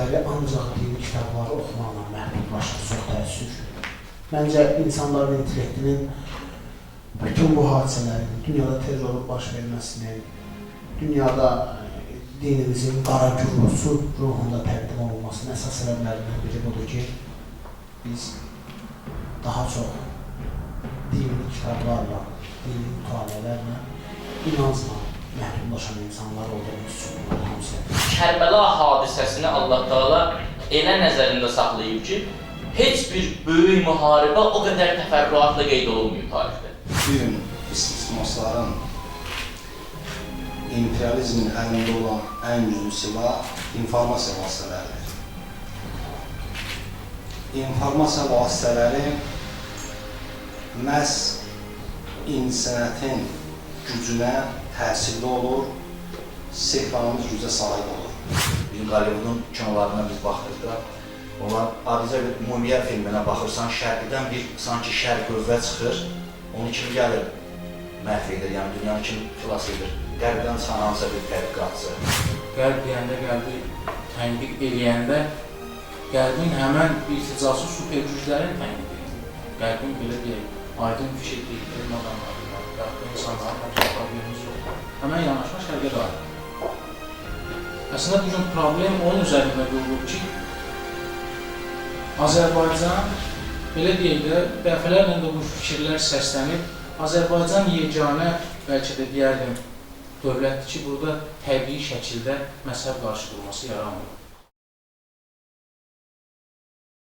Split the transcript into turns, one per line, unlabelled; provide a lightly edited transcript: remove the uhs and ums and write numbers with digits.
bilikləri ancaq dini kitabları oxumaqla məhdudlaşır, çox təəssüf. Məncə, insanların intellektinin bütün bu hadisələrin, dünyada terrorun baş verməsinin, dünyada dinimizin qara gürültüsü ruhunda təqdim olunmasının əsas səbəblərindən biri budur ki, biz daha çox dini kitablarla, dini mütaliələrlə, inancla məhdudlaşan insanlar olduğumuz üçün bunların hamısı.
Kərbəla hadisəsini Allah Taala elə nəzərində saxlayıb ki, heç bir böyük müharibə o qədər təfərrüatla qeyd olunmuyor tarixdə.
Bu gün istismarların, imperializmin əlində olan ən güclü silah informasiya vasitələridir. İnformasiya vasitələri məhz incəsənətin gücünə təsirli olur, sehramiz gücə sahib olur.
Bizim Hollywoodun kinolarına biz baxdıqda, onlar adicə bir Mumiya filminə baxırsan, şərqdən bir sanki şər qüvvə çıxır, onu kim gəlir məhv edir, yəni dünyanı kim xilas edir, qərbdən çıxan hansısa bir tədqiqatçı.
Qərb deyəndə, qərbi tənqid eləyəndə, qərbin həmən irticası super güclərin tənqidi. Qərbin belə deyək, aydın fikirli, elm adamları, qərbdə insanların heç problemimiz yoxdur. Həmən yanaşma şərqə dair. Əslində, bugün problem onun üzərində qurulub ki, Azərbaycan, belə deyək də, dəfələrlə də bu fikirlər səslənib, Azərbaycan yeganə, bəlkə də deyərdim, dövlətdir ki, burada təbii şəkildə məzhəb qarşıdurması yaranmır.